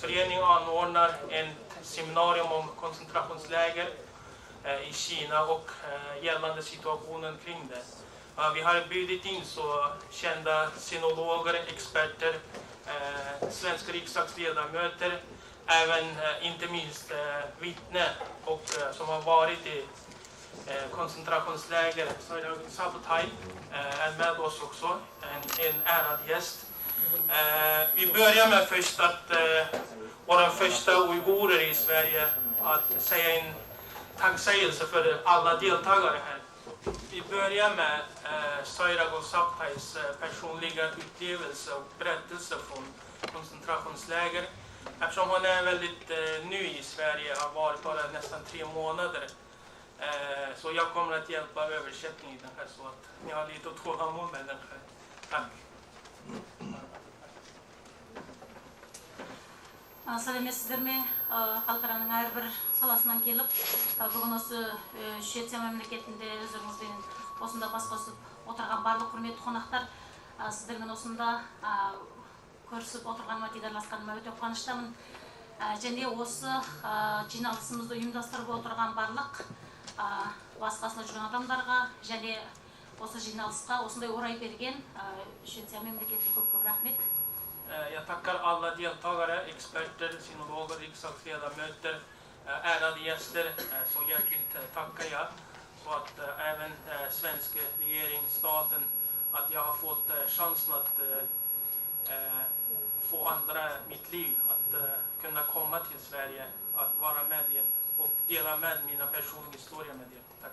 Förening anordnar en seminarium om koncentrationsläger i Kina och gällande situationen kring det. Vi har bjudit in så kända sinologer, experter, svenska riksdagsledamöter, även inte minst vittne och som har varit i koncentrationsläger. Sabutay är med oss också, en ärad gäst. Vi börjar med först att våra första uigurer i Sverige att säga en tacksägelse för alla deltagare här. Vi börjar med Sayragul Sautays personliga upplevelse och berättelse från koncentrationsläger. Eftersom hon är väldigt ny i Sverige, har varit bara nästan 3 månader. Så jag kommer att hjälpa översättning i den här så att ni har lite tålamod med den här. Tack. Сәлеметсіздер ме, халықараның әрбір саласынан келіп, бүгін осы Швеция мемлекетінде өздеріңізбен осында бас қосып отырған барлық құрметті қонақтар, сіздермен осында көрісіп отырғаныма, дидарласқаныма өте қуаныштымын. Және осы жиналысымызды ұйымдастырып отырған барлық бас қасында жүрген адамдарға және осы жиналысқа осындай орай берген Швеция мемлекетіне көп көп рахмет. Jag tackar alla deltagare, experter, sinologer, riksdagsledamöter, ärade gäster. Så hjärtligt tackar jag. Så att även svenska regering, staten, att jag har fått chansen att få andra mitt liv, att kunna komma till Sverige, att vara med er och dela med mina personliga historier med er. Tack.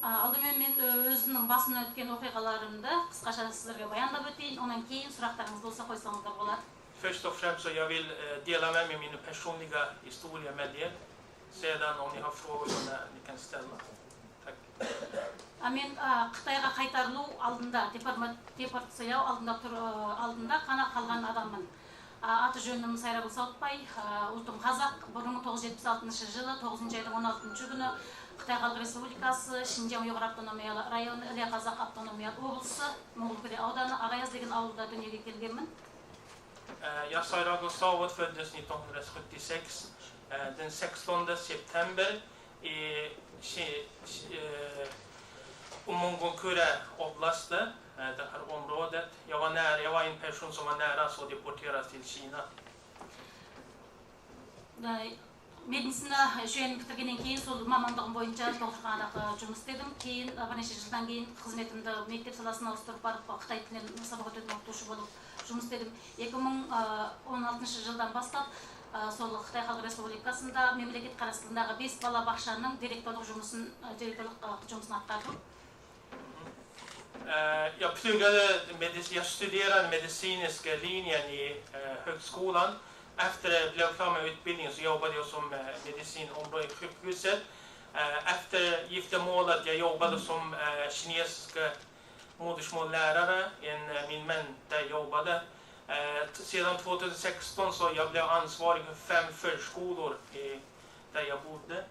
Алдымен мен өзімнің басымнан өткен оқиғаларымды қысқаша сіздерге баяндап өтейін, одан кейін сұрақтарыңыз болса, қойсаңыздар болады. Först och främst så jag vill dela med mig min personliga historia med er. Sedan om ni har frågor som ni kan ställa. Tack. Мен Қытайға қайтарылу алдында, депортациялау алдында тұр, алдында қана қалған адаммын. Аты жөнім Сайрагүл Сауытбай, ұлтым қазақ. 1976 жылы 9 айдың 16 күні Қытай Халық Республикасы Шинжаң Ұйғыр автономиялы районы, Іле Қазақ автономиялы облысы, Моңғолкүре ауданы, Ағаяз деген ауылда дүниеге келгенмін. Jag Sayragul Savat föddes 1976 den 16 september i Omongonkure oblast, det här området. Jag var en person som var nära så deporteras till Kina. Медицина жүйені бітіргеннен кейін сол мамандығым бойынша докторханада жұмыс істедім. Кейін бірнеше жылдан кейін қызметімді мектеп саласына ауыстырып барып, қытай тілінен сабақ өтетін оқытушы болып жұмыс істедім. 2016 жылдан бастап сол Қытай Халық Республикасында мемлекет қарастығындағы бес балабақшаның директорлық жұмысын атқардым. Jag pluggade medicin, jag studerade medicinska linjen i högskolan. Efter jag blev klar med utbildningen så jobbade jag som medicinområde i sjukhuset. Efter giftermålet jag jobbade som kinesisk modersmållärare, min mentor jobbade. Sedan 2016 så jag blev ansvarig för fem förskolor där jag bodde.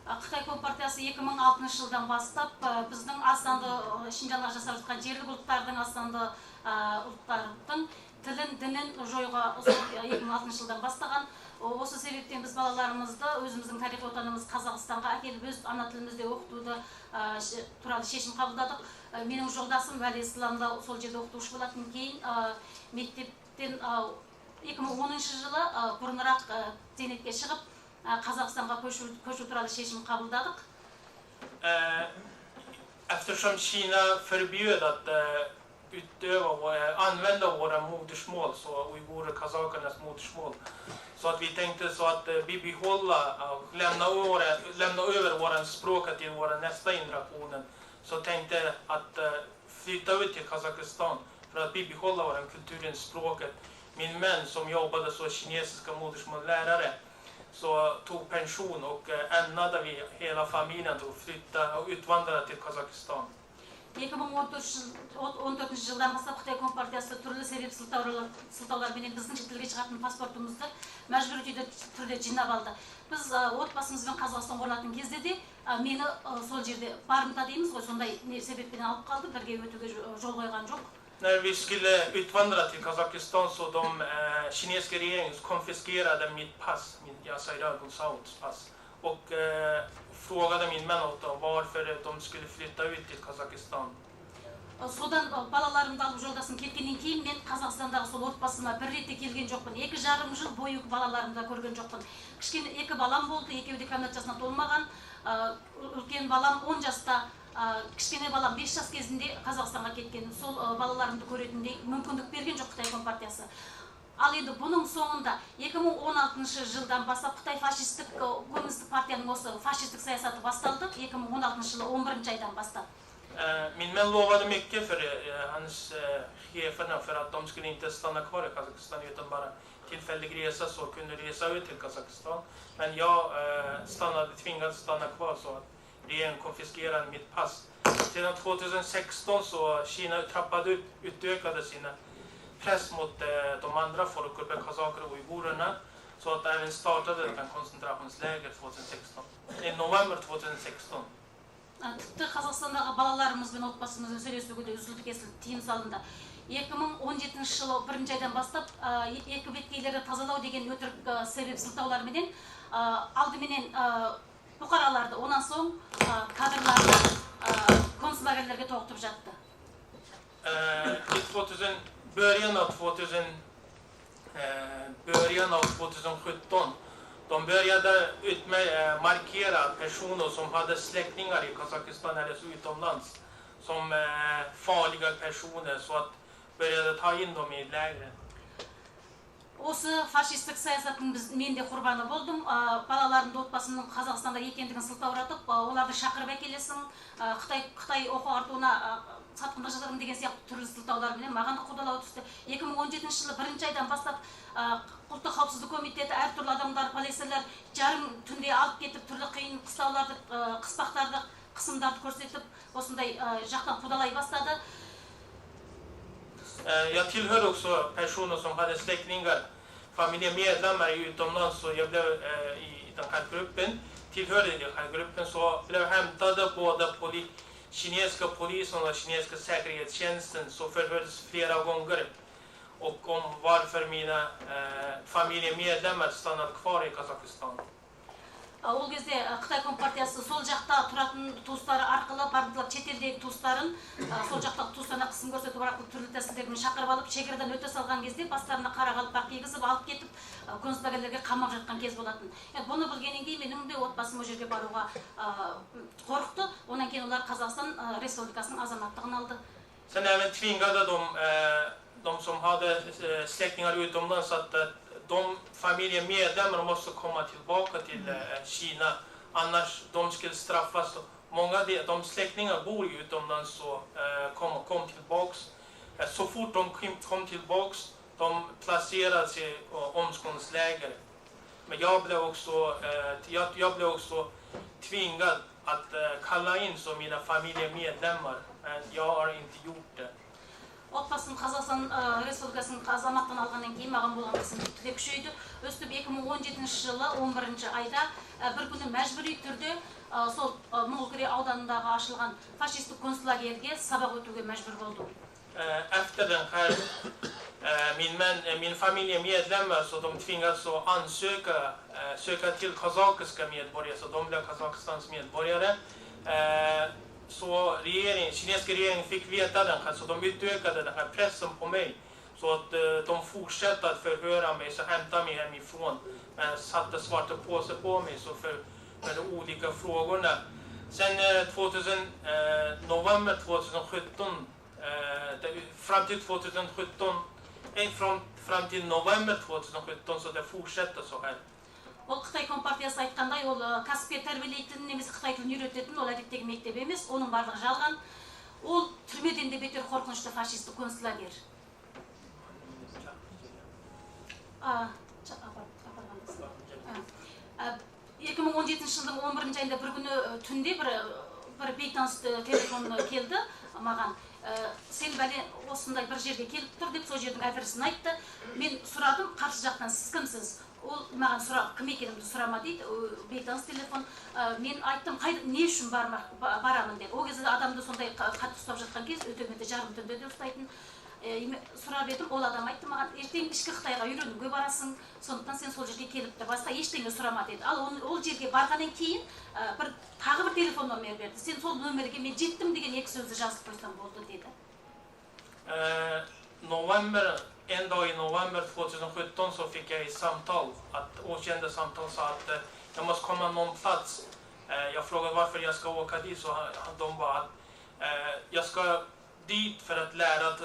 Қытай компартиясы 2006 жылдан бастап біздің аз санды, Шинжаңда жасап жатқан жерлік ұлттардың, аз санды ұлттардың тілін, дінін жоюға сол 2006 жылдан бастаған. Осы себептен біз балаларымызды өзіміздің тарихи отанымыз Қазақстанға әкеліп, өз ана тілімізде оқытуды туралы шешім қабылдадық. Менің жолдасым Уәли Ислам да сол жерде оқытушы болатын. Кейін мектептен 2010 жылы бұрынырақ зейнетке шығып, Қазақстанға көшу туралы шешім қабылдадық. Eftersom Kina förbjöd att utöva och använda våra modersmål, så uigurer, kazakernas modersmål, så att vi tänkte så att vi behålla och lämna över våran språk till våra nästa generationen. Så tänkte att flytta ut till Kazakistan för att bibehålla våran kulturen, språket. Min män som jobbade som kinesiska modersmållärare så tog pension och ämnade vi hela familjen att flytta och utvandra till Kazakistan. 2014 жылдан бастап Қытай компартиясы түрлі себеп сылтауларменен біздің шетелге шығатын паспортымызды мәжбүрлі түрде жинап алды. Біз отбасымызбен Қазақстанға оралатын кезде де мені сол жерде барымта дейміз ғой, сондай не себеппен алып қалды, бірге өтуге жол қойған жоқ. När vi skulle utvandra till Kazakistan så de kinesiska regeringen konfiskerade mitt pass, min Yasaira Gonzales pass, och frågade min män åt dem varför de skulle flytta ut till Kazakistan. Содан балаларымды алып жолдасым кеткеннен кейін мен Қазақстандағы сол отбасыма бір рет те келген жоқпын. 2,5 жыл бойы балаларымды да көрген жоқпын. Кішкене екі балам болды, екеуі де кәмелет жасына толмаған. Үлкен балам 10 жаста, кішкене балам 5 жас кезінде Қазақстанға кеткен. Сол балаларымды көретіндей мүмкіндік берген жоқ Қытай компартиясы. Ал енді бұның соңында 2016 жылдан бастап Қытай фашистік коммунистік партияның осы фашистік саясаты басталды 2016 жылы 11 айдан бастап. Min män lovade mycket för hans cheferna för att de skulle inte stanna kvar i Kazakstan utan bara tillfällig resa så kunde resa ut till Kazakstan. Men jag tvingades stanna kvar så att regeringen konfiskerade mitt pass. Sedan 2016 så Kina trappade upp, utökade sina press mot de andra folkgrupperna, kazaker och uigurerna, så att även startade den koncentrationsläger 2016. I november 2016. Тіпті Қазақстандағы балаларымызбен, отбасымызбен сөйлесуге де үзілді кесілді тыйым салынды. 2017 жылы бірінші айдан бастап екі беткейлерді тазалау деген өтірік себеп сылтауларменен алдыменен бұқараларды, онан соң кадрларды концлагерьлерге тоғытып жатты. I 2000, början av 2000, början av 2017 de började markera personer som hade släktingar i Kazakistan eller så utomlands som farliga personer så att började ta in dem i lägren. Осы фашистік саясаттың біз, мен де құрбаны болдым. Балаларымды, отбасымның Қазақстанда екендігін сылтауратып, оларды шақырып әкелесің, Қытай оқу артуына сатқындық жасадым деген сияқты түрлі сылтауларменен маған да қудалау түсті. 2017 жылы бірінші айдан бастап ұлттық қауіпсіздік комитеті әртүрлі адамдар, полицейлер жарым түнде алып кетіп, түрлі қиын қыстауларды, қыспақтарды, қысымдарды көрсетіп, осындай жақтан қудалай бастады. Jag tillhör också personer som hade släktingar, familjemedlemmar utomlands, så jag blev i den här gruppen, tillhörde den här gruppen, så blev hämtade både kinesiska polisen och kinesiska säkerhetstjänsten, så förhördes flera gånger och om varför mina familjemedlemmar stannade kvar i Kazakistan. Ол кезде Қытай компартиясы сол жақта тұратын туыстары арқылы бардылар, шетелдегі туыстарын, сол жақтағы туыстарына қысым көрсету арқылы түрлі тәсілдермен шақырып алып, шекарадан өте салған кезде бастарына қара қалпақ кигізіп алып кетіп, концлагерьлерге қамап жатқан кез болатын. Енді бұны білгеннен кейін менің де отбасым ол жерге баруға қорықты. Онан кейін олар Қазақстан Республикасының азаматтығын алды. Sen även tvingade de som hade släktingar utomlands att de familjemedlemmar måste komma tillbaka till Kina, annars de skulle straffas. Många de, de släktingar bor ju utomlands så kom tillbaks. Så fort de kom tillbaks, de placerades i omskolningsläger. Men jag blev också tvingad att kalla in så mina familjemedlemmar, men jag har inte gjort det. Отбасым Қазақстан Республикасының азаматтығын алғаннан кейін маған болған қысым тіпті де күшейді. Өстіп 2017 жылы 11 айда бір күні мәжбүри түрде сол Мұңылкүре ауданындағы ашылған фашистік концлагерьге сабақ өтуге мәжбүр болдым. Efter den här, min familjemedlemmar så de tvingades att ansöka, söka till kazakiska medborgare, så de blev Kazakstans medborgare. Så kinesiska regeringen fick veta den här, så de utökade den här pressen på mig. Så att de fortsatte att förhöra mig, så hämtade mig hemifrån. Men satte svarta påse på mig så för de olika frågorna. Sen 2000, november 2017, fram till 2017, fram till november 2017 så det fortsätter så här. Ол Қытай компартиясы айтқандай, ол кәсіпке тәрбиелейтін немесе қытай тілін үйрететін ол әдеттегі мектеп емес, оның барлығы жалған. Ол түрмеден де бетер қорқынышты фашистік концлагерь. А, апарғандасың. 2017 жылдың 11 айында бір күні түнде бір бейтаныс телефон келді маған. Сен бәле осындай бір жерге келіп тұр деп сол жердің адресін айтты. Мен сұрадым қарсы жақтан: «Сіз кімсіз?» Ол маған сұра, кім екенімді сұрама дейді, бейтаныс телефон. Мен айттым, қай, не үшін барамын деп. Ол кезде адамды сондай қатты ұстап жатқан кез, өте жарым түнде де ұстайтын. Сұрап едім, ол адам айтты маған: ертең ішкі Қытайға үйренуге барасың, сондықтан сен сол жерге келіп тұр, басқа ештеңе сұрама деді. Ал ол жерге барғаннан кейін бір тағы бір телефон номер берді. Сен сол нөмерге «мен жеттім» деген екі сөзді жазып қойсаң болды деді. November, en dag i november 2017 så fick jag ett samtal, att okända samtal sa att jag måste komma någon plats. Jag frågade varför jag ska åka dit, så de bara att jag ska dit för att lära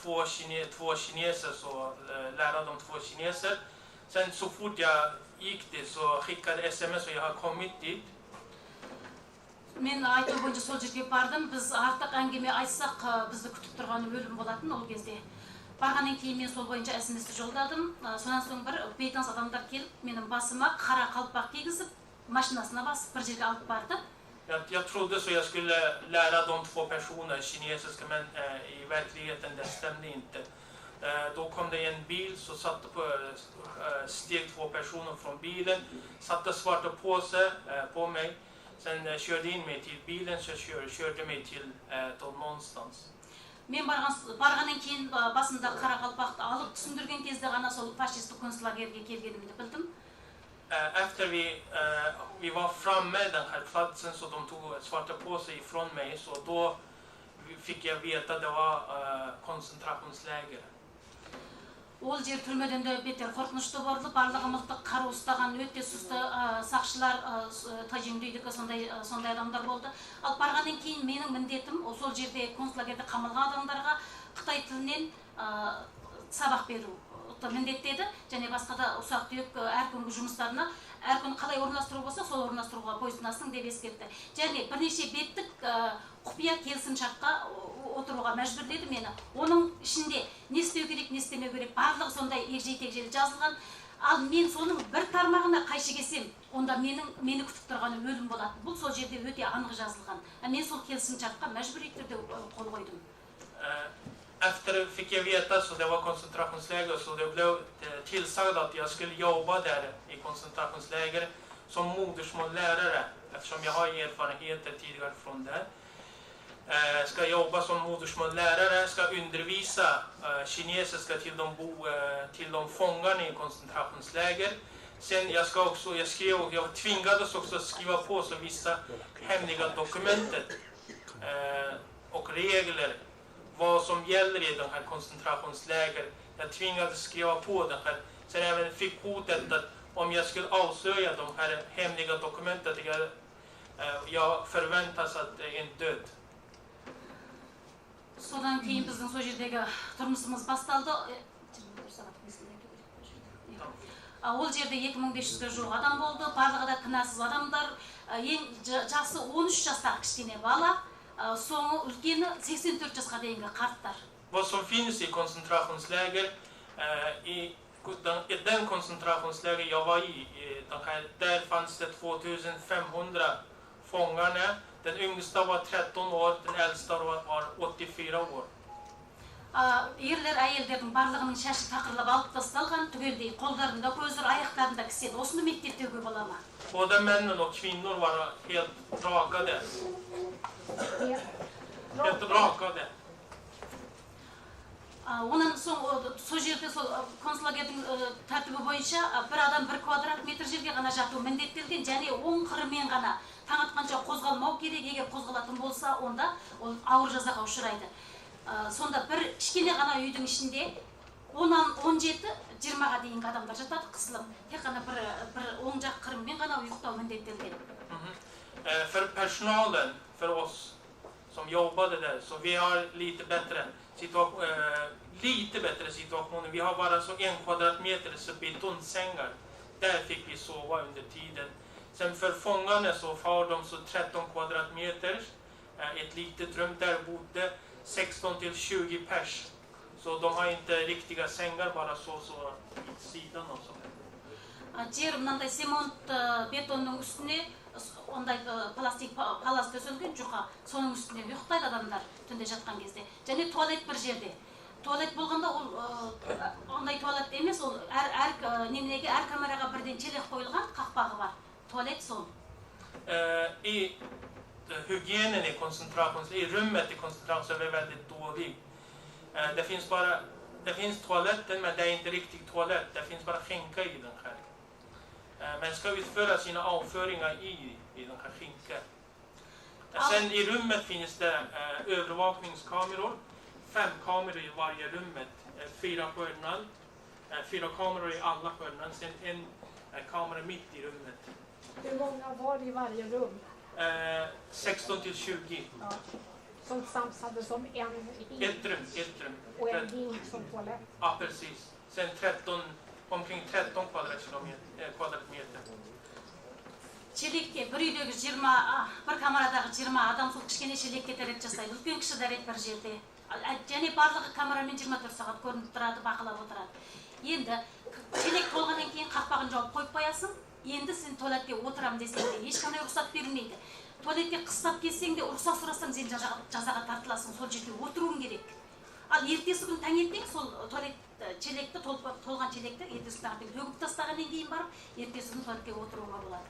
två kineser, så lära dem två kineser. Sen så fort jag gick dit så skickade sms och jag har kommit dit. Мен айту бойынша сол жерге бардым. Біз артық әңгіме айтсақ, бізді күтіп тұрған өлім болатын ол кезде. Барғаннан кейін мен сол бойынша смс жолдадым. Содан соң бір бейтаныс адамдар келіп, менің басыма қара қалпақ кигізіп, машинасына басып, бір жерге алып барды. Jag trodde så jag skulle lära de två personer kinesiska, men i verkligheten det stämde inte. Då kom det en bil, så satte på, steg två personer från bilen, satte svarta påse på mig. Sen körde in mig till bilen, så körde mig till då någonstans. Мен барғаннан кейін басымда қара қалпақты алып түсіндірген кезде ғана сол фашистік концлагерьге келгенімді білдім. Efter vi var framme den här platsen så de tog svarta påse ifrån mig, så då fick jag veta att det var koncentrationsläger. Ол жер түрмеден де бетер қорқынышты болды. Барлығы мылтық, қару ұстаған өте сұсты сақшылар, тайжиңдүйдікі сондай адамдар болды. Ал барғаннан кейін менің міндетім сол жерде концлагерьде қамалған адамдарға қытай тілінен сабақ беру міндеттеді және басқа да ұсақ түйек әр күнгі жұмыстарына, әр күн қалай орналастыру болса, сол орналастыруға бойсұнасың деп ескертті. Және бірнеше беттік құпия келісімшартқа отыруға мәжбүрледі мені. Оның ішінде не істеу керек, не істемеу керек, барлығы сондай егжей тегжейлі жазылған. Ал мен соның бір тармағына қайшы келсем, онда мені күтіп тұрған өлім болады. Бұл сол жерде өте анық жазылған. Мен сол келісімшартқа мәжбүрлі түрде қол қойдым. Efter fick jag veta så det var koncentrationsläger, så det blev tillsagd att jag skulle jobba där i koncentrationsläger som modersmållärare, eftersom jag har erfarenheter tidigare från det. Ska jobba som modersmållärare, ska undervisa kinesiska till de fångarna i koncentrationsläger. Sen jag ska också, jag skrev och jag tvingades också att skriva på så vissa hemliga dokumentet och regler vad som gäller i de här koncentrationsläger. Jag tvingades skriva på den här. Sen även fick hotet att om jag skulle avslöja de här hemliga dokumentet, jag förväntas att en död. Содан кейін біздің сол жердегі тұрмысымыз басталды. Ол жерде 2500-ге жуық адам болды, барлығы да кінәсіз адамдар. Ең жасы 13 жастағы кішкене бала, соңы үлкені 84 жасқа дейінгі қарттар. Vad som finns i koncentrationsläger, i den koncentrationsläger jag var i, den här, där fanns det 2500 fångarna. Den yngsta var 13 år, den äldsta var 84 år. Ерлер, әйелдердің барлығының шашы тақырлап алып тасталған, түгелдей қолдарында көзір, аяқтарында кісен. Осыны мектеп деуге бола ма? Både männen och kvinnor var helt rakade. Helt rakade. Онан соң сол жерде сол концлагердің тәртібі бойынша бір адам бір квадрат метр жерге ғана жату міндеттелген және оң қырымен ғана таң атқанша қозғалмау керек. Егер қозғалатын болса, онда ол ауыр жазаға ұшырайды. Сонда бір кішкене ғана үйдің ішінде оннан 17-20-ға дейінгі адамдар жатады қысылып. Тек қана бір оң жақ қырымен ғана ұйықтау міндеттелген. För personalen, för oss som jobbade där, så vi har lite bättre situation. Vi har bara så en kvadratmeter så betongsängar. Där fick vi sova under tiden. Sen för fångarna så har de så 13 kvadratmeter, ett litet rum där bodde 16 till 20 pers. Så de har inte riktiga sängar, bara så vid sidan och så. Жер мынандай цемент бетонның үстіне ондай пластик палас төселген жұқа, соның үстіне ұйықтайды адамдар түнде жатқан кезде. Және туалет бір жерде. Туалет болғанда ол ондай туалет емес, ол әр неменеге, әр камераға бірден челек қойылған, қақпағы бар. Туалет сол. I hygienen i koncentrations, i rummet i koncentrationsläger är väldigt dålig. Det finns toaletten, men det är inte riktigt toalett. Det finns bara skinka i den här. Man ska utföra sina avföringar i den här skinkan. Sen i rummet finns det övervakningskameror. 5 kameror i varje rummet. 4 hörnan. 4 kameror i alla hörnan. Sen en kamera mitt i rummet. Hur många var det i varje rum? 16 till 20. Ja. Som samsades om en hink. Ett rum, ett rum. Och en hink som toalett. Ja, precis. Sen 13, omkring 13 kvadratmeter. Шелекке бір үйдегі 20, бір камерадағы 20 адам сол кішкене шелекке дәрет жасайды. Үлкен кіші дәрет бір жерде. Және барлығы камерамен 24 сағат көрініп тұрады, бақылап отырады. Енді шелек толғаннан кейін қақпағын жауып қойып қоясың. Енді сен туалетке отырамын десең де ешқандай рұқсат берілмейді. Туалетке қыстап келсең де рұқсат сұрасаң сен жазаға тартыласың, сол жерде отыруың керек. Ал ертесі күні таңертең сол туалет шелекті, толған шелекті ертесі күні таңертең төгіп тастағаннан кейін барып, ертесі күні туалетке отыруға болады.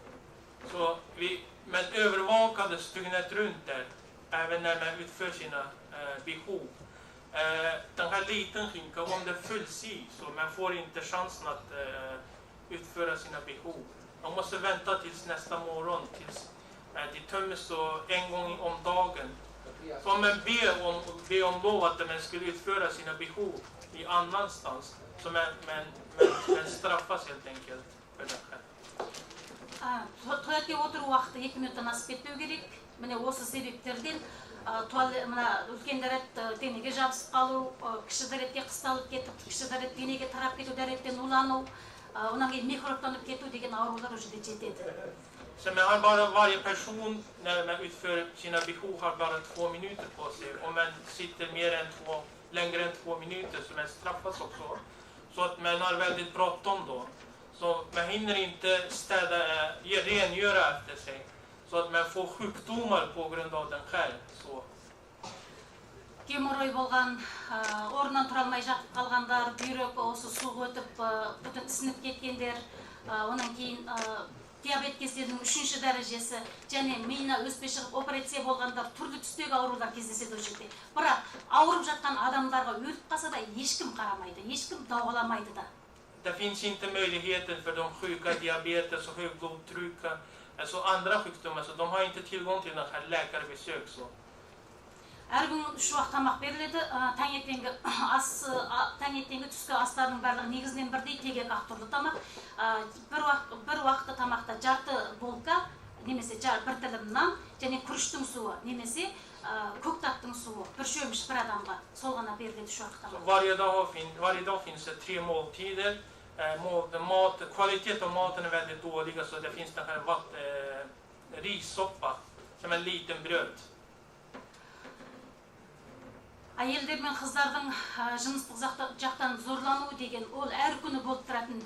Så vi, man övervakades dygnet runt där, även när man utför sina behov. Den här liten skinka, om det fylls i, så man får inte chansen att utföra sina behov. Man måste vänta tills nästa morgon, tills det töms så en gång om dagen. Så om man ber om lov att man skulle utföra sina behov i annanstans, så man straffas helt enkelt för det här. Туалетке отыру уақыты 2 минуттан асып кетпеу керек. Міне осы себептерден мына үлкен дәрет денеге жабысып қалу, кіші дәретке қысталып кетіп, кіші дәрет денеге тарап кету, дәреттен улану, одан кейін микробтанып кету деген аурулар ол жерде жетеді. Så man har bara varje person när man utför sina behov har bara 2 minuter på sig. Om man sitter mer än två, längre än 2 minuter så man straffas också. Så att man har väldigt bråttom då. Så man hinner inte städa, rengöra efter sig. Så att man får sjukdomar på grund av den själv. Så. Геморрой болған, орнынан тұра алмай жатып қалғандар, бүйрек осы суық өтіп, бүтін ісініп кеткендер, одан кейін диабет кеселінің 3-ші дәрежесі және миына өспе шығып операция болғандар, түрлі түстегі аурулар кездеседі ол жерде. Бірақ ауырып жатқан адамдарға өліп қалса да ешкім қарамайды, ешкім дауаламайды да. Det finns inte möjligheten för de sjuka, diabetes och högblodtryck, alltså andra sjukdomar, så de har inte tillgång till den här läkarbesök. Så. Әр күн 3 уақыт тамақ беріледі. Таңертеңгі ас, таңертеңгі түскі астардың барлығы негізінен бірдей, тек екі ақ түрлі тамақ. Бір уақытта тамақта жарты булка немесе бір тілім нан және күріштің суы немесе көктаттың суы, бір шөміш бір адамға сол ғана беріледі 3 уақыт тамақ. Varje dag finns det 3 måltider. Mat, kvalitet av maten är väldigt dålig, så det finns den här rissoppa som en liten bröd. Әйелдер мен қыздардың жыныстық жақтан зорлану деген ол әр күні болып тұратын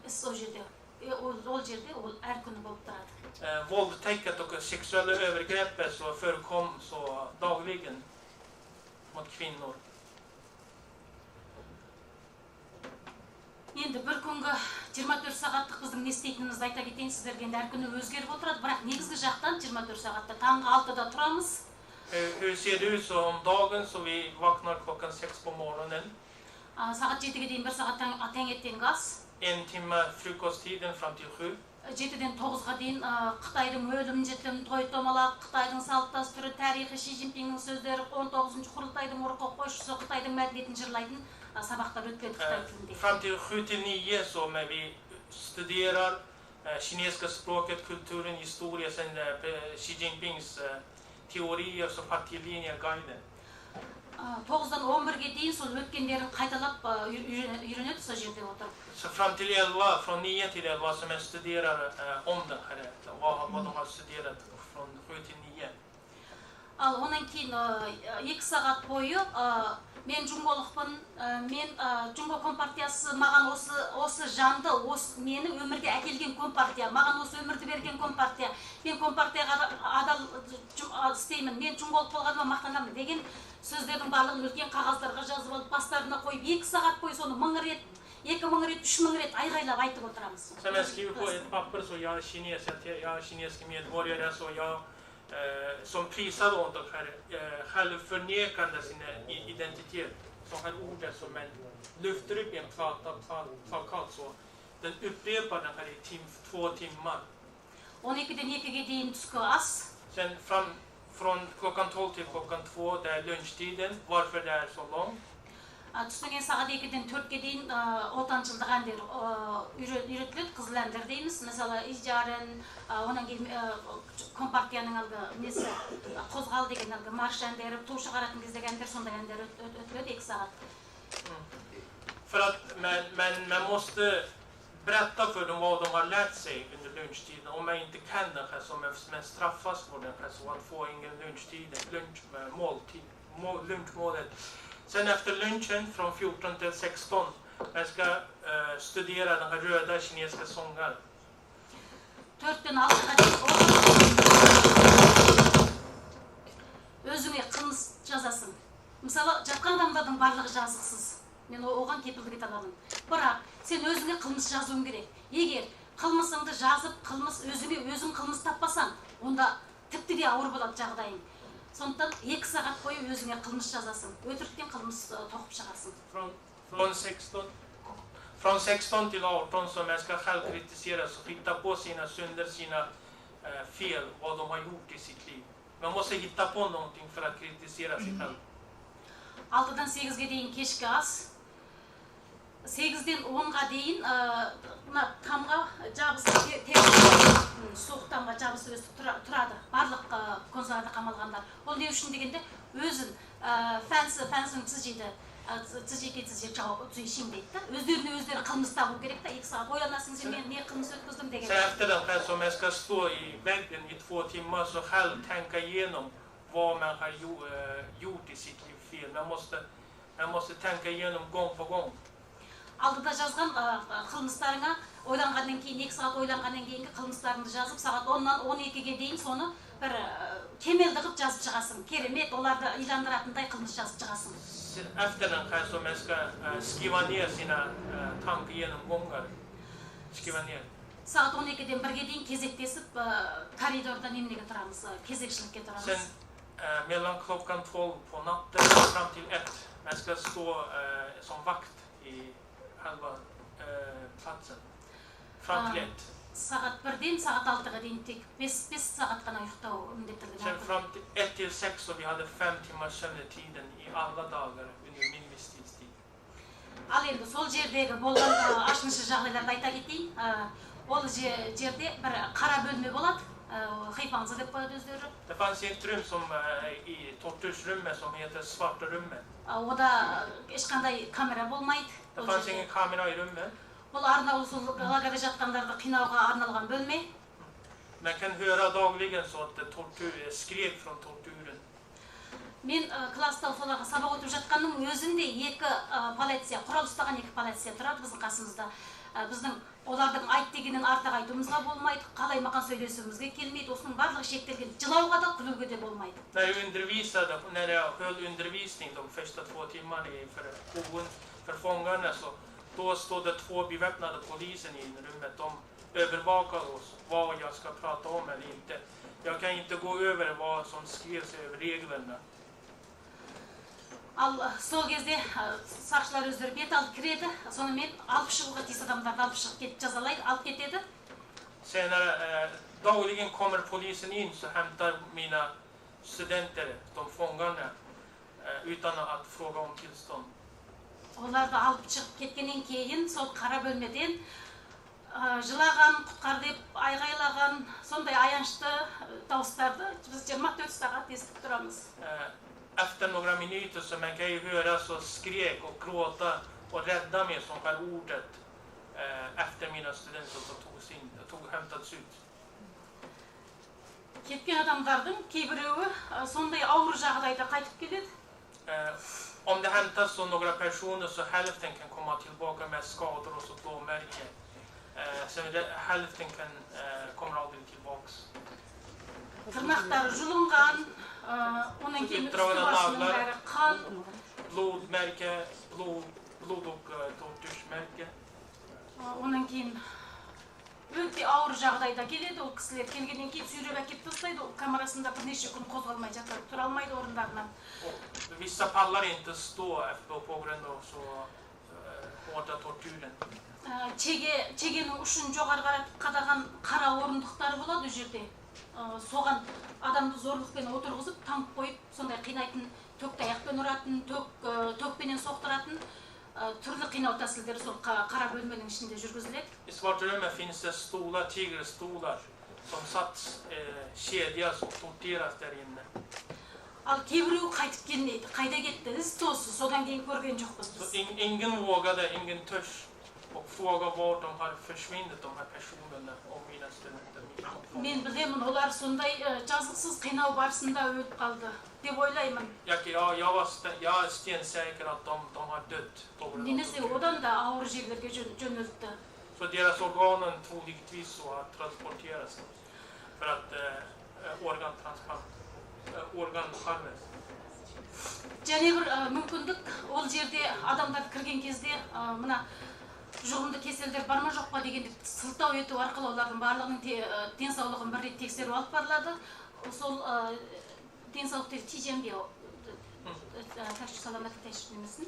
іс ол жерде. Ол жерде ол әр күні болып тұрады. Våldtäkt och sexuella övergrepp så förekom så dagligen mot kvinnor. Енді бір күнгі 24 сағаттық біздің не істейтінімізді айта кетейін сіздерге. Енді әр күні өзгеріп отырады, бірақ негізгі жақтан 24 сағатта таңғы 6-да тұрамыз. Hur ser det ut så om dagen, så vi vaknar klockan 6 på morgonen? Сағат 7-ге дейін бір сағат таңертеңгі ас. En timme frukosttiden fram till 7. 7-ден 9-ға дейін Қытайдың өлім жітім, той томалақ, Қытайдың салт дәстүрі, тарихы, Ши Цзиньпиннің сөздері, 19-шы құрылтайдың ұрқы қойшысы, Қытайдың мәдениетін жырлайтын сабақтар өтеді қытай тілінде. Fram till 7 till 9 så när vi studerar kinesiska språket, kulturen, historia, sen Xi Jinpings teorier, så partilinje, guiden. 9-дан 11-ге дейін сол өткендерін қайталап үйренеді сол жерде отырып. Så fram till 11, från 9 till 11 som jag studerar om den här, vad de har studerat från 7 till 9. Ал онан кейін 2 сағат бойы мен жұңголықпын, мен Жұңго компартиясы маған осы жанды, мені өмірге әкелген компартия, маған осы өмірді берген компартия, мен компартияға адал істеймін, мен жұңголық болғаныма мақтанамын деген сөздердің барлығын үлкен қағаздарға жазып алып, бастарына қойып, 2 сағат бойы соны 1000 рет, 2000 рет, 3000 рет айғайлап айтып отырамыз. Sen jag skriver på ett papper så jag är kines, jag är kinesisk medborgare, så jag som prisar då de här självförnekande sin identitet. sån här ordet som man lyfter upp i en plata, plakat så. Den upprepar den här i 2 timmar. 12-ден 2-ге дейін түскі ас. Sen från klockan 12 till klockan 2, det är lunchtiden. Varför det är så lång? Түстен кейін сағат 2-ден 4-ке дейін отаншылдық әндер үйретіледі, қызыл әндер дейміз, мысалы, Ижарын, одан кейін компартияның әлгі несі, «Қозғал» деген әлгі марш әндері, ту шығаратын кездегі әндер, сондай әндер өтіледі 2 сағат. För att man måste berätta för dem vad de har lärt sig under lunchtiden. Om man inte kan den här så man straffas för den här så att få ingen lunchtid, lunch, måltid, lunchmålet. Sen efter lunchen från 14 till 16 man ska studera den här röda kinesiska sånger. 4-тен 6-ға дейін өзіңе қылмыс жазасың. Мысалы, жатқан адамдардың барлығы жазықсыз, мен оған кепілдік ете аламын, бірақ сен өзіңе қылмыс жазуың керек. Егер қылмысыңды жазып, қылмыс өзіңе өзің қылмыс таппасаң, онда тіпті де ауыр болады жағдайың. Сондықтан 2 сағат бойы өзіңе қылмыс жазасың, өтіріктен қылмыс тоқып шығасың. Från 16 till 18 så man ska självkritisera och hitta på sina synder, sina fel, vad de har gjort i sitt liv. Man måste hitta på någonting för att kritisera sig själv. 6-дан 8-ге дейін кешкі ас. 8-ден 10-ға дейін мына тамға жабысып, суық тамға жабысып өстіп тұрады барлық концлагерьде қамалғандар. Ол не үшін дегенде, өзін 反思自己的自己给自己找罪行дейді да, өздеріне өздері қылмыс табу керек та. 2 сағат ойланасың сен, мен не қылмыс өткіздім деген. Sen efter den här som man ska stå i väggen i 2 timmar så själv tänka igenom vad man har gjort i sitt liv fel. Man måste tänka igenom gång på gång. Алдыда жазған қылмыстарыңа ойланғаннан кейін, 2 сағат ойланғаннан кейінгі қылмыстарыңды жазып, сағат 10-нан 12-ге дейін соны бір кемелді қылып жазып шығасың, керемет, оларды иландыратындай қылмыс жазып шығасың. Sen efter den här så man ska skriva ner sina tankegenomgångar. Skriva ner. Сағат 12-ден 1-ге дейін кезектесіп коридорда неменеге тұрамыз, кезекшілікке тұрамыз. Sen mellan klockan 12 på natten fram till 1 man ska stå som vakt i halva platsen. Fram till 1. Сағат 1-ден сағат 6-ға дейін тек 5 сағат қана ұйықтау міндеттелген. Sen fram till 1 till 6 så vi hade 5 timmars sömntiden i alla dagar under min vistelsetid. Ал енді сол жердегі болған ашынышты жағдайларды айта кетейін. Ол жерде бір қара бөлме болады, 黑房子 деп қояды өздері. Det fanns ett rum som i tortursrummet som heter svarta rummet. Ода ешқандай камера болмайды. Det Ол fanns жерде. ingen kamera i rummet. Бұл арнаулы сол лагерде жатқандарды қинауға арналған бөлме. Man kan höra dagligen så att det tortur, skrek från torturen. Мен класста соларға сабақ өтіп жатқанның өзінде екі полиция, құрал ұстаған екі полиция тұрады біздің қасымызда. Біздің олардың айт дегеннен артық айтуымызға болмайды, қалай маған сөйлесуімізге келмейді, осының барлығы шектелген, жылауға да, күлуге де болмайды. När jag undervisade, när jag höll undervisning de första 2 timmarna för fångarna så då stod det två beväpnade polisen i rummet. De övervakade oss vad jag ska prata om eller inte. Jag kan inte gå över vad som skrevs över reglerna. Ал сол кезде сақшылар өздері бет алып кіреді, сонымен алып шығуға тиіс адамдарды алып шығып кетіп, жазалайды, алып кетеді. Senare, dagligen kommer polisen in så hämtar mina studenter, de fångarna, utan att fråga om tillstånd. Оларды алып шығып кеткеннен кейін сол қара бөлмеден жылаған, құтқар деп айғайлаған сондай аянышты дауыстарды біз 24 сағат естіп тұрамыз. Efter några minuter så man kan ju höra så skrek och gråta och rädda mig som skär ordet efter mina studenter som togs in, tog, hämtats ut. Кеткен адамдардың кейбіреуі сондай ауыр жағдайда қайтып келеді. Om det hämtas så några personer så hälften kan komma tillbaka med skador och så blåmärken. Sen hälften kommer aldrig tillbaks. Тырнақтары жұлынған, одан кейін үсті басының бәрі қан. Blodmärke, blod och tortyrsmärke. Одан кейін Өте ауыр жағдайда келеді ол кісілер. Келгеннен кейін сүйреп әкеліп тастайды, ол камерасында бірнеше күн қозғалмай жатады, тұра алмайды орындарынан. Och vissa pallar inte stå efter på grund av så hårda tortyren. Чегенің ұшын жоғары қаратып қадаған қара орындықтар болады ол жерде. Соған адамды зорлықпен отырғызып, таңып қойып, сондай қинайтын, төк таяқпен ұратын, токпенен соқтыратын, түрлі қинау тәсілдері сол қара бөлменің ішінде жүргізіледі. I svarta rummet finns det stolar, tigerstolar, som satts kedjas och torteras där inne. Ал кейбіреуі қайтып келмейді, қайда кетті, із тозсыз, содан кейін көрген жоқпыз Så біз. Ingen vågade, ingen törs och fråga var de har försvunnit, de här personerna och mina studenter. Mina kompanjoner. Мен білемін, олар сондай жазықсыз қинау барысында өліп қалды деп ойлаймын. Jag är stensäker att de har dött på grund av Немесе tortyr. Одан да ауыр жерлерге жөнелтті. Så deras organen troligtvis så har transporterats för att organtransplant, organharvest. Және бір мүмкіндік, ол жерде адамдар кірген кезде мына жұғымды кеселдер бар ма, жоқ па дегенді сылтау ету арқылы олардың барлығының денсаулығын бір рет тексеру алып барылады. Сол денсаулық теженбе немесін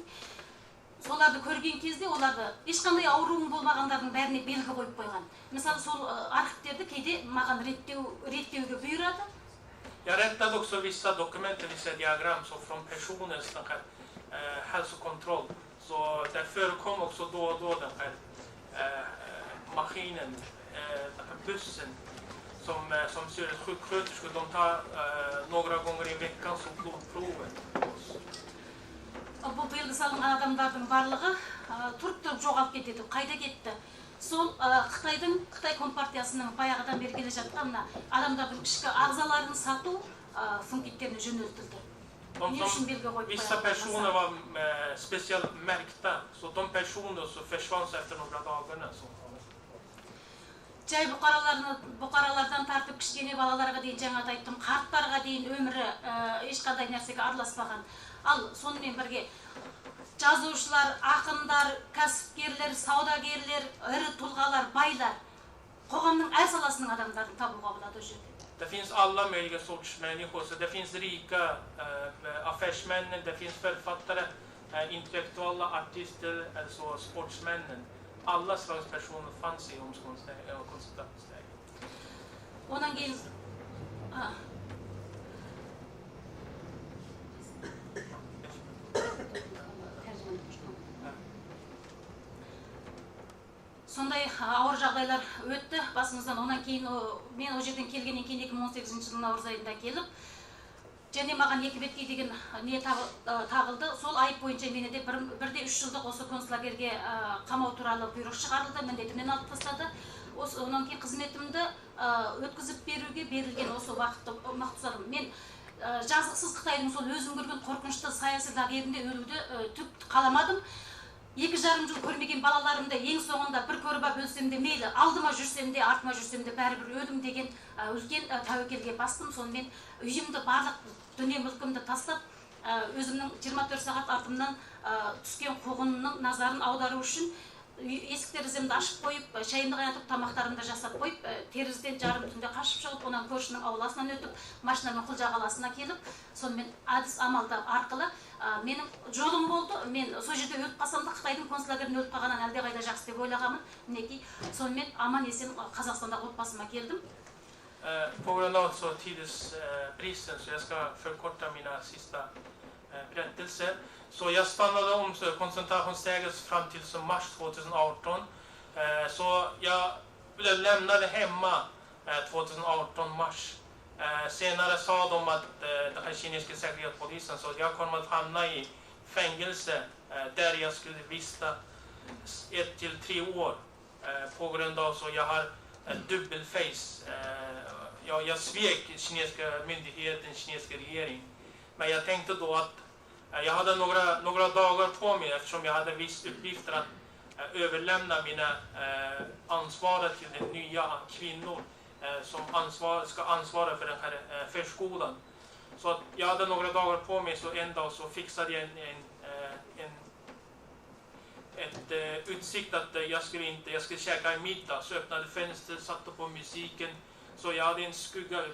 соларды көрген кезде оларды ешқандай ауруың болмағандардың бәріне белгі қойып қойған. Мысалы, сол архивтерді кейде маған реттеуге бұйырады. Jag rättade också vissa dokument, vissa diagram så från personens den här, hälsokontroll. Så det förekom också då och då den här maskinen, den här bussen som ser ut sjuksköterskor, de tar några gånger i veckan så blodprover. Бұл белгі салынған адамдардың барлығы тұрып тұрып жоғалып кетеді. Қайда кетті? Сол Қытай компартиясының баяғыдан бері келе жатқан мына адамдардың ішкі ағзаларын сату пункттеріне жөнелтілді. De Не үшін som, белгі қойып vissa қояды? Personer var speciellt märkta, så de personer så försvann så efter några dagar. Så. Жай бұқаралардан тартып кішкене балаларға дейін, жаңа да айттым, қарттарға дейін өмірі ешқандай нәрсеге араласпаған. Ал сонымен бірге жазушылар, ақындар, кәсіпкерлер, саудагерлер, ірі тұлғалар, байлар, қоғамның әр саласының адамдарын табуға болады ол жерде. Det finns alla möjliga sorts människor, så det finns rika affärsmän, det finns författare, intellektuella artister, alltså sportsmännen. Alla slags personer fanns i koncentrationsläger. Одан кейін а. Сондай ауыр жағдайлар өтті басымыздан. Онан кейін мен ол жерден келгеннен кейін 2018 жылдың наурыз айында келіп, және маған екі беткей деген не тағылды. Сол айып бойынша мені де бірде 3 жылдық осы концлагерьге қамау туралы бұйрық шығарылды, міндетімнен алып тастады. Осы онан кейін қызметімді өткізіп беруге берілген осы уақытты ұзадым. Мен жазықсыз Қытайдың сол өзім көрген қорқынышты саяси лагерінде өлуді түк қаламадым. 2,5 жыл көрмеген балаларымды ең соңында бір көріп ап өлсем де мейлі, алдыма жүрсем де, артыма жүрсем де, бәрібір өлім деген үлкен тәуекелге бастым. Сонымен үйімді, барлық дүние мүлкімді тастап, өзімнің 24 сағат артымнан түскен қуғынның назарын аудару үшін есік тереземді ашып қойып, шайымды қайнатып, тамақтарымды жасап қойып, терезеден жарым түнде қашып шығып, онан көршінің ауласынан өтіп, машинамен Құлжа қаласына келіп, сонымен әдіс амалдар арқылы менің жолым болды. Мен сол жерде өліп қалсам да, Қытайдың концлагерінде өліп қалғаннан әлдеқайда жақсы деп ойлағанмын. Мінекей, сонымен аман есен Қазақстандағы отбасыма келдім. På grund av så tidsbristen så jag ska förkorta mina sista berättelser. Så jag stannade om så koncentrationslägret fram till så mars 2018. Så jag blev lämnade hemma 2018 mars. Senare sa de att den här kinesiska säkerhetspolisen så att jag kommer att hamna i fängelse där jag skulle vistas 1 till 3 år på grund av så jag har dubbelface. Jag svek kinesiska myndigheten, kinesiska regering. Men jag tänkte då att jag hade några dagar på mig eftersom jag hade viss uppgifter att överlämna mina ansvar till de nya kvinnor som ska ansvara för den här förskolan. Så att jag hade några dagar på mig, så en dag så fixade jag en, en, en, ett utsikt att jag skulle inte, jag skulle käka en middag, så öppnade fönstret, satte på musiken. Så jag hade en skugga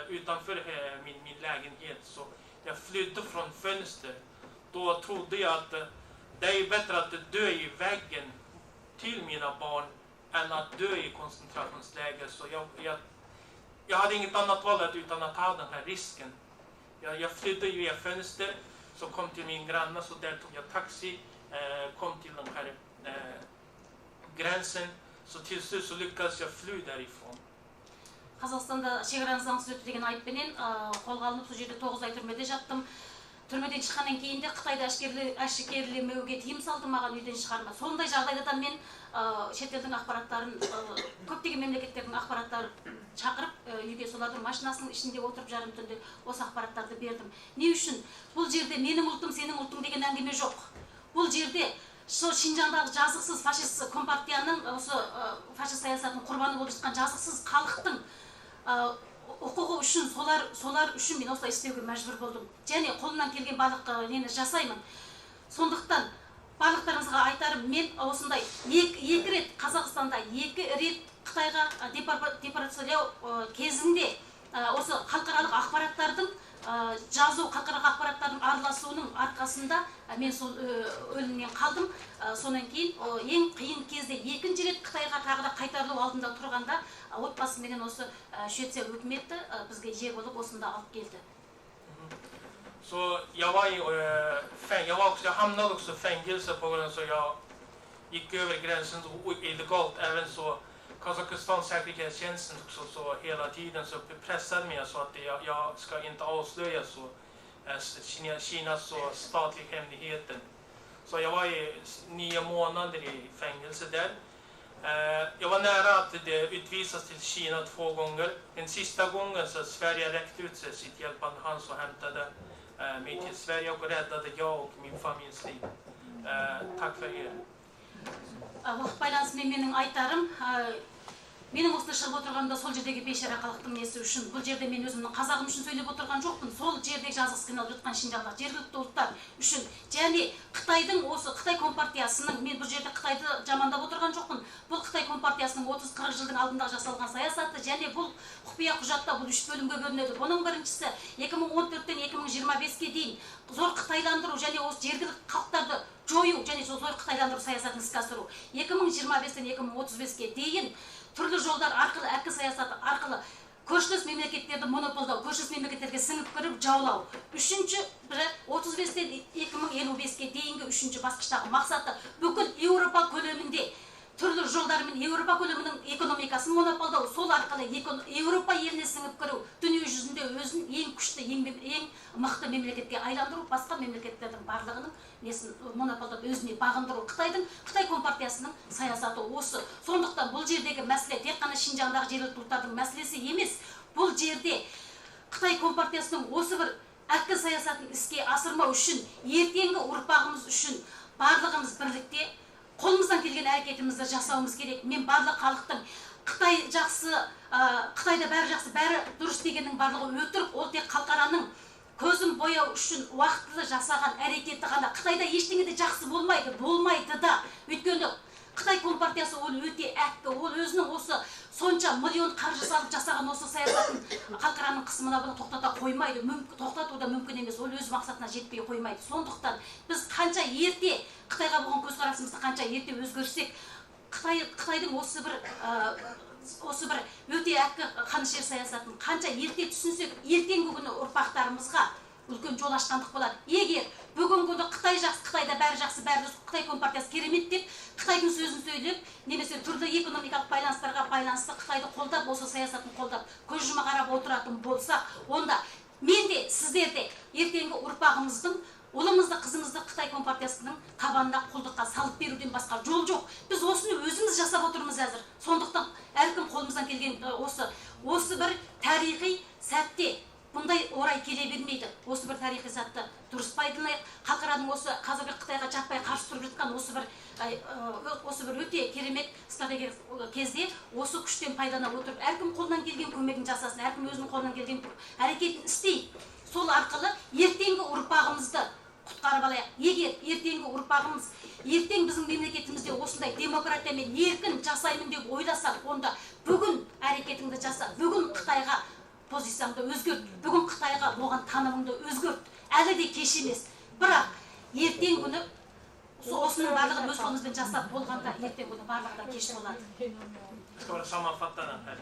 utanför min lägenhet, så jag flydde från fönstret. Då trodde jag att det är bättre att dö i väggen till mina barn än att dö i koncentrationsläger. Så jag hade inget annat val utan att ta den här risken. Jag flydde via fönster, så kom till min granne, så där tog jag taxi, kom till den här gränsen. Så till slut så lyckades jag fly därifrån. Қазақстанда шекараны заңсыз өтті деген айыппенен қолға алынып, сол жерде 9 ай түрмеде жаттым. Түрмеден шыққаннан кейін де Қытайда әшкерелемеуге тыйым салды маған, үйден шығарма. Сондай жағдайда да мен шетелдің ақпараттарын, көптеген мемлекеттердің ақпараттарын шақырып, үйге солардың машинасының ішінде отырып жарым түнде осы ақпараттарды бердім. Не үшін? Бұл жерде менің ұлтым, сенің ұлтың деген әңгіме жоқ. Бұл жерде сол Шинжаңдағы жазықсыз фашист компартияның осы фашист саясатының құрбаны болып жатқан жазықсыз халықтың құқығы үшін, солар үшін мен осылай істеуге мәжбүр болдым. Және қолымнан келген барлық нені жасаймын. Сондықтан барлықтарыңызға айтарым, мен осындай екі рет Қазақстанда, екі рет Қытайға депортациялау кезінде осы халықаралық ақпараттардың жазу, халықаралық ақпараттардың араласуының арқасында мен сол өлімнен қалдым. Сонан кейін ең қиын кезде екінші рет Қытайға тағы да қайтарылу алдында тұрғанда отбасыменен осы Швеция үкіметі бізге ие болып осында алып келді. Så jag var i, jag var också, jag hamnade också i fängelse på grund av så jag gick över gränsen illegalt, även så Kazakstans säkerhetstjänsten också, så hela tiden så pressade mig så att jag ska inte avslöja så Kinas så statliga hemligheten. Så jag var i 9 månader i fängelse där. Jag var nära att det utvisas till Kina 2 gånger. Den sista gången så Sverige räckte ut sig sitt hjälpande hand och hämtade mig till Sverige och räddade jag och min familjs liv. Tack för er. Уақыт байланысымен менің айтарым, менің осында шығып отырғанымда сол жердегі бейшара халықтың несі үшін, бұл жерде мен өзімнің қазағым үшін сөйлеп отырған жоқпын, сол жердегі жазықсыз қиналып жатқан Шинжаңдағы жергілікті ұлттар үшін және Қытайдың осы Қытай компартиясының, мен бұл жерде Қытайды жамандап отырған жоқпын, бұл Қытай компартиясының 30-40 жылдың алдында жасалған саясаты және бұл құпия құжатта бұл 3 бөлімге бөлінеді. Бұның біріншісі 2014-тен 2025-ке дейін зор қытайландыру және осы жергілікті халықтарды жою және сол зор қытайландыру саясатын іске асыру. 2025-тен 2035-ке дейін түрлі жолдар арқылы, әккі саясаты арқылы көршілес мемлекеттерді монополдау, көршілес мемлекеттерге сіңіп кіріп жаулау. Үшінші бірі 35-тен 2055-ке дейінгі үшінші басқыштағы мақсаты бүкіл Еуропа көлемінде түрлі жолдармен Еуропа көлемінің экономикасын монополдау, сол арқылы Еуропа еліне сіңіп кіру, дүние жүзінде өзін ең күшті, ең мықты мемлекетке айландыру, басқа мемлекеттердің барлығының несін монополдап өзіне бағындыру. Қытай компартиясының саясаты осы. Сондықтан бұл жердегі мәселе тек қана Шинжаңдағы жергілікті ұлттардың мәселесі емес. Бұл жерде Қытай компартиясының осы бір әккі саясатын іске асырмау үшін, ертеңгі ұрпағымыз үшін барлығымыз бірлікте қолымыздан келген әрекетімізді жасауымыз керек. Мен барлық халықтың Қытай жақсы, Қытайда бәрі жақсы, бәрі дұрыс дегеннің барлығы өтірік. Ол тек халықараның көзін бояу үшін уақытылы жасаған әрекеті ғана. Қытайда ештеңе де жақсы болмайды, болмайды да. Өйткені Қытай компартиясы ол өте әккі, ол өзінің осы сонша миллион қаржы салып жасаған осы саясатын халықараның қысымына бұны тоқтата қоймайды, тоқтату да мүмкін емес, ол өз мақсатына жетпей қоймайды. Сондықтан біз қанша ерте Қытайға болған көзқарасымызды қанша ерте өзгерсек, Қытайдың осы бір өте әккі қанішер саясатын қанша ерте түсінсек, ертеңгі күні ұрпақтарымызға үлкен жол ашқандық болады. Егер бүгінгі күні Қытай жақсы, Қытайда бәрі жақсы, бәрі дұрыс, Қытай компартиясы керемет деп Қытайдың сөзін сөйлеп, немесе түрлі экономикалық байланыстарға байланысты Қытайды қолдап, осы саясатын қолдап, көз жұма қарап отыратын болсақ, онда мен де, сіздер де ертеңгі ұрпағымыздың, ұлымызды, қызымызды Қытай компартиясының табанына құлдыққа салып беруден басқа жол жоқ. Біз осыны өзіміз жасап отырмыз әзір. Сондықтан әркім қолымыздан келген осы бір тарихи сәтте бұндай орай келе бермейді. Осы бір тарихи сәтті дұрыс пайдаланайық. Халықараның осы қазіргі Қытайға жаппай қарсы тұрып жатқан осы бір өте керемет стратегиялық кезде осы күштен пайдалана отырып, әркім қолынан келген көмегін жасасын, әркім өзінің қолынан келген әрекетін істейік. Сол арқылы ертеңгі ұрпағымызды Құтқарып алайық. Егер ертеңгі ұрпағымыз, ертең біздің мемлекетімізде осындай демократиямен еркін жасаймын деп ойласақ, онда бүгін әрекетіңді жаса, бүгін Қытайға позицияңды өзгерт, бүгін Қытайға болған танымыңды өзгерт. Әлі де кеш емес. Бірақ ертең күні осының барлығын өз қолымызбен жасап болғанда, ертең күні барлығы да кеш болады. Jag ska bara sammanfatta den här.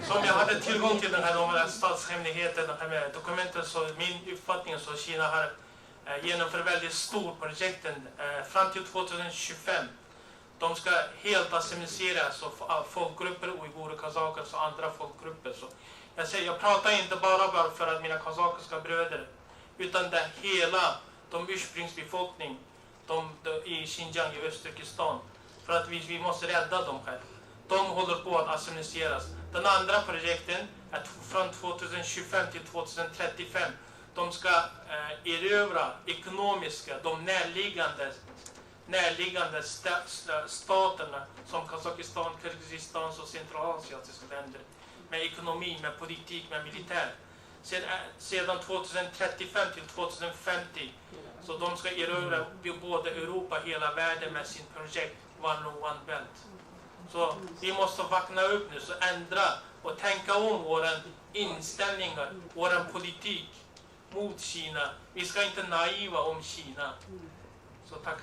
Som jag hade tillgång till den här, de här statshemligheten, de här med dokumenten, så min uppfattning så Kina har genomfört väldigt stort projekt fram till 2025. De ska helt assimileras så folkgrupper, uigurer, kazaker och andra folkgrupper. Så jag säger, jag pratar inte bara för att mina kazakiska bröder, utan det hela de ursprungsbefolkning de i Xinjiang i Östturkestan. För att vi måste rädda dem här. De håller på att assimileras. Den andra projekten är från 2025 till 2035. De ska erövra ekonomiska, de närliggande staterna som Kazakistan, Kirgizistan och centralasiatiska länder. Med ekonomi, med politik, med militär. Sedan 2035 till 2050 så de ska erövra både Europa och hela världen med sin projekt One Road One Belt. Så vi måste vakna upp nu, så ändra och tänka om våra inställningar, vår politik mot Kina. Vi ska inte naiva om Kina. Så tack.